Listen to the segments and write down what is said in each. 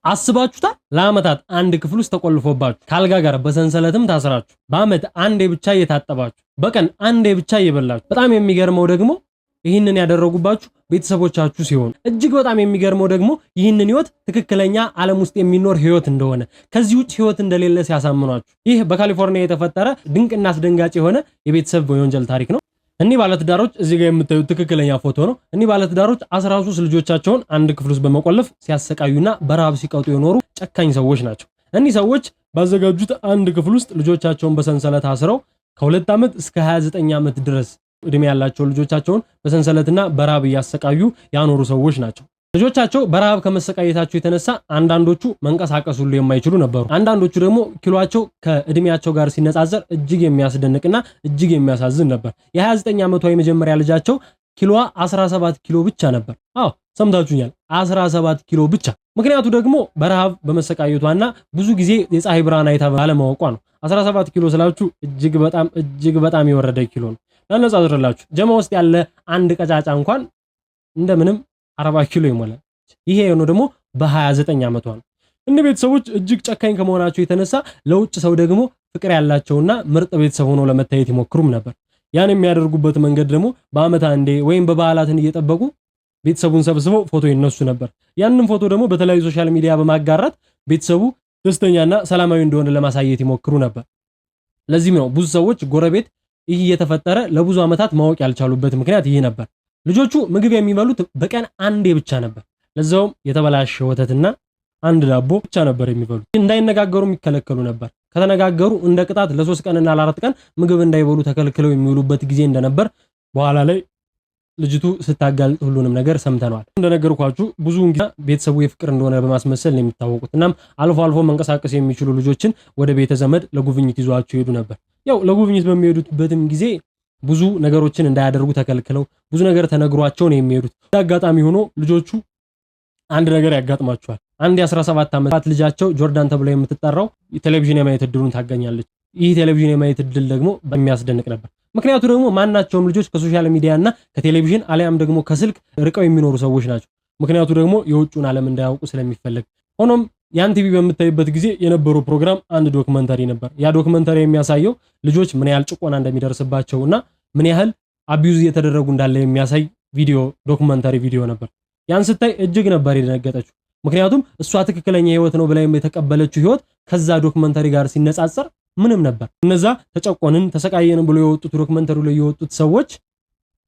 አስባችሁታል? ለዓመታት አንድ ክፍል ውስጥ ተቆልፎባችሁ፣ ከአልጋ ጋር በሰንሰለትም ታስራችሁ፣ በዓመት አንዴ ብቻ እየታጠባችሁ፣ በቀን አንዴ ብቻ እየበላችሁ። በጣም የሚገርመው ደግሞ ይህንን ያደረጉባችሁ ቤተሰቦቻችሁ ሲሆኑ፣ እጅግ በጣም የሚገርመው ደግሞ ይህንን ህይወት ትክክለኛ ዓለም ውስጥ የሚኖር ህይወት እንደሆነ፣ ከዚህ ውጭ ህይወት እንደሌለ ሲያሳምኗችሁ። ይህ በካሊፎርኒያ የተፈጠረ ድንቅና አስደንጋጭ የሆነ የቤተሰብ የወንጀል ታሪክ ነው። እኒህ ባለትዳሮች፣ እዚህ ጋር የምታዩት ትክክለኛ ፎቶ ነው። እኒህ ባለትዳሮች 13 ልጆቻቸውን አንድ ክፍል ውስጥ በመቆለፍ ሲያሰቃዩና በረሃብ ሲቀጡ የኖሩ ጨካኝ ሰዎች ናቸው። እኒህ ሰዎች ባዘጋጁት አንድ ክፍል ውስጥ ልጆቻቸውን በሰንሰለት አስረው ከ2 ዓመት እስከ 29 ዓመት ድረስ እድሜ ያላቸው ልጆቻቸውን በሰንሰለትና በረሃብ እያሰቃዩ ያኖሩ ሰዎች ናቸው። ልጆቻቸው በረሃብ ከመሰቃየታቸው የተነሳ አንዳንዶቹ መንቀሳቀስ ሁሉ የማይችሉ ነበሩ። አንዳንዶቹ ደግሞ ኪሏቸው ከእድሜያቸው ጋር ሲነጻጸር እጅግ የሚያስደንቅና እጅግ የሚያሳዝን ነበር። የ29 ዓመቷ የመጀመሪያ ልጃቸው ኪሎዋ 17 ኪሎ ብቻ ነበር። አዎ፣ ሰምታችሁኛል፣ 17 ኪሎ ብቻ። ምክንያቱ ደግሞ በረሃብ በመሰቃየቷና ብዙ ጊዜ የፀሐይ ብርሃን አይታ ባለማወቋ ነው። 17 ኪሎ ስላችሁ እጅግ በጣም እጅግ በጣም የወረደ ኪሎ ነው። ላነጻጽርላችሁ፣ ጀማ ውስጥ ያለ አንድ ቀጫጫ እንኳን እንደምንም 40 ኪሎ ይሞላል። ይሄ የሆነው ደግሞ በ29 ዓመቷ ነው። እኒህ ቤተሰቦች እጅግ ጨካኝ ከመሆናቸው የተነሳ ለውጭ ሰው ደግሞ ፍቅር ያላቸውና ምርጥ ቤተሰብ ሆነው ለመታየት ይሞክሩም ነበር። ያን የሚያደርጉበት መንገድ ደግሞ በአመት አንዴ ወይም በበዓላትን እየጠበቁ ቤተሰቡን ሰብስበው ፎቶ ይነሱ ነበር። ያንን ፎቶ ደግሞ በተለያዩ social media በማጋራት ቤተሰቡ ደስተኛና ሰላማዊ እንደሆነ ለማሳየት ይሞክሩ ነበር። ለዚህም ነው ብዙ ሰዎች፣ ጎረቤት ይህ እየተፈጠረ ለብዙ ዓመታት ማወቅ ያልቻሉበት ምክንያት ይህ ነበር። ልጆቹ ምግብ የሚበሉት በቀን አንዴ ብቻ ነበር። ለዛውም የተበላሸ ወተትና አንድ ዳቦ ብቻ ነበር የሚበሉት። እንዳይነጋገሩ ይከለከሉ ነበር። ከተነጋገሩ እንደ ቅጣት ለ3 ቀንና ለ4 ቀን ምግብ እንዳይበሉ ተከልክለው የሚውሉበት ጊዜ እንደነበር በኋላ ላይ ልጅቱ ስታጋልጥ ሁሉንም ነገር ሰምተነዋል። እንደነገርኳችሁ ብዙውን ጊዜ ቤተሰቡ የፍቅር እንደሆነ በማስመሰል ነው የሚታወቁት። እናም አልፎ አልፎ መንቀሳቀስ የሚችሉ ልጆችን ወደ ቤተ ዘመድ ለጉብኝት ይዟቸው ይሄዱ ነበር። ያው ለጉብኝት በሚሄዱበትም ጊዜ ብዙ ነገሮችን እንዳያደርጉ ተከልክለው፣ ብዙ ነገር ተነግሯቸው ነው የሚሄዱት። አጋጣሚ ሆኖ ልጆቹ አንድ ነገር ያጋጥማቸዋል። አንድ የ17 ዓመት ልጃቸው ጆርዳን ተብላ የምትጠራው ቴሌቪዥን የማየት እድሉን ታገኛለች። ይህ ቴሌቪዥን የማየት እድል ደግሞ የሚያስደንቅ ነበር። ምክንያቱ ደግሞ ማናቸውም ልጆች ከ social media እና ከቴሌቪዥን አሊያም ደግሞ ከስልክ ርቀው የሚኖሩ ሰዎች ናቸው። ምክንያቱ ደግሞ የውጩን ዓለም እንዳያውቁ ስለሚፈለግ። ሆኖም ያን ቲቪ በምታይበት ጊዜ የነበረው ፕሮግራም አንድ documentary ነበር። ያ documentary የሚያሳየው ልጆች ምን ያህል ጭቆና እንደሚደርስባቸው እና ምን ያህል abuse እየተደረጉ እንዳለ የሚያሳይ ቪዲዮ፣ documentary ቪዲዮ ነበር። ያን ስታይ እጅግ ነበር የደነገጠችው። ምክንያቱም እሷ ትክክለኛ ህይወት ነው ብላ የተቀበለችው ህይወት ከዛ documentary ጋር ሲነጻጸር ምንም ነበር። እነዛ ተጨቆንን ተሰቃየን ብሎ የወጡት፣ documentary ላይ የወጡት ሰዎች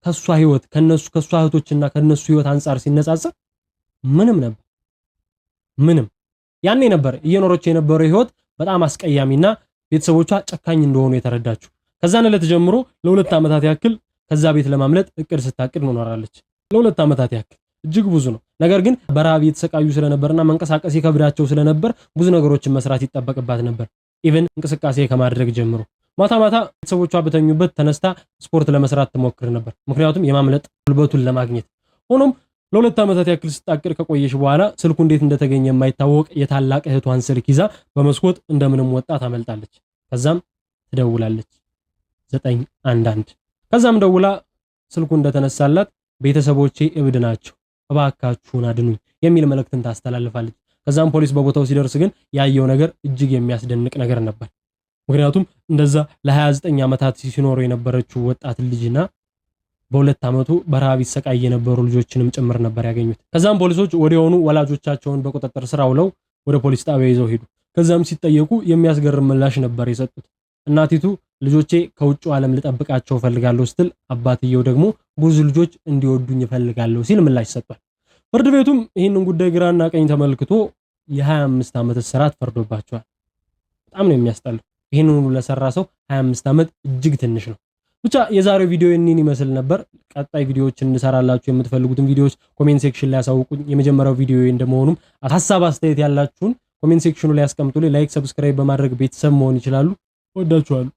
ከሷ ህይወት፣ ከነሱ፣ ከሷ እህቶችና ከነሱ ህይወት አንጻር ሲነጻጸር ምንም ነበር። ምንም። ያኔ ነበር እየኖረች የነበረው ህይወት በጣም አስቀያሚና ቤተሰቦቿ ጨካኝ እንደሆኑ የተረዳችው። ከዛን ዕለት ጀምሮ ለ2 ዓመታት ያክል ከዛ ቤት ለማምለጥ እቅድ ስታቅድ ኖራለች። ለ2 ዓመታት ያክል እጅግ ብዙ ነው። ነገር ግን በረሃብ እየተሰቃዩ ስለነበርና መንቀሳቀስ ይከብዳቸው ስለነበር ብዙ ነገሮችን መስራት ይጠበቅባት ነበር። Even እንቅስቃሴ ከማድረግ ጀምሮ ማታ ማታ ቤተሰቦቿ በተኙበት ተነስታ ስፖርት ለመስራት ትሞክር ነበር። ምክንያቱም የማምለጥ ጉልበቱን ለማግኘት። ሆኖም ለ2 ዓመታት ያክል ስታቅድ ከቆየች በኋላ ስልኩ እንዴት እንደተገኘ የማይታወቅ የታላቅ እህቷን ስልክ ይዛ በመስኮት እንደምንም ወጣ ታመልጣለች። ከዛም ትደውላለች 911። ከዛም ደውላ ስልኩ እንደተነሳላት "ቤተሰቦቼ እብድ ናቸው፣ እባካችሁን አድኑኝ" የሚል መልእክትን ታስተላልፋለች። ከዛም ፖሊስ በቦታው ሲደርስ ግን ያየው ነገር እጅግ የሚያስደንቅ ነገር ነበር። ምክንያቱም እንደዛ ለ29 ዓመታት ሲኖሩ የነበረችው ወጣት ልጅና በ2 ዓመቱ በረሃብ ይሰቃይ የነበሩ ልጆችንም ጭምር ነበር ያገኙት። ከዛም ፖሊሶች ወዲያውኑ ወላጆቻቸውን በቁጥጥር ስር አውለው ወደ ፖሊስ ጣቢያ ይዘው ሄዱ። ከዛም ሲጠየቁ የሚያስገርም ምላሽ ነበር የሰጡት። እናቲቱ "ልጆቼ ከውጭው ዓለም ልጠብቃቸው እፈልጋለሁ" ስትል፣ አባትየው ደግሞ "ብዙ ልጆች እንዲወዱኝ እፈልጋለሁ" ሲል ምላሽ ሰጥቷል። ፍርድ ቤቱም ይህንን ጉዳይ ግራና ቀኝ ተመልክቶ የ25 ዓመት እስራት ፈርዶባቸዋል። በጣም ነው የሚያስጠላው። ይህንን ሁሉ ለሰራ ሰው 25 ዓመት እጅግ ትንሽ ነው። ብቻ የዛሬው ቪዲዮ ይህንን ይመስል ነበር። ቀጣይ ቪዲዮዎችን እንሰራላችሁ የምትፈልጉትን ቪዲዮዎች comment section ላይ ያሳውቁኝ። የመጀመሪያው ቪዲዮ እንደመሆኑም ሀሳብ አስተያየት ያላችሁን comment section ኑ ላይ ያስቀምጡልኝ። Like፣ subscribe በማድረግ ቤተሰብ መሆን ይችላሉ። ወዳችኋለሁ።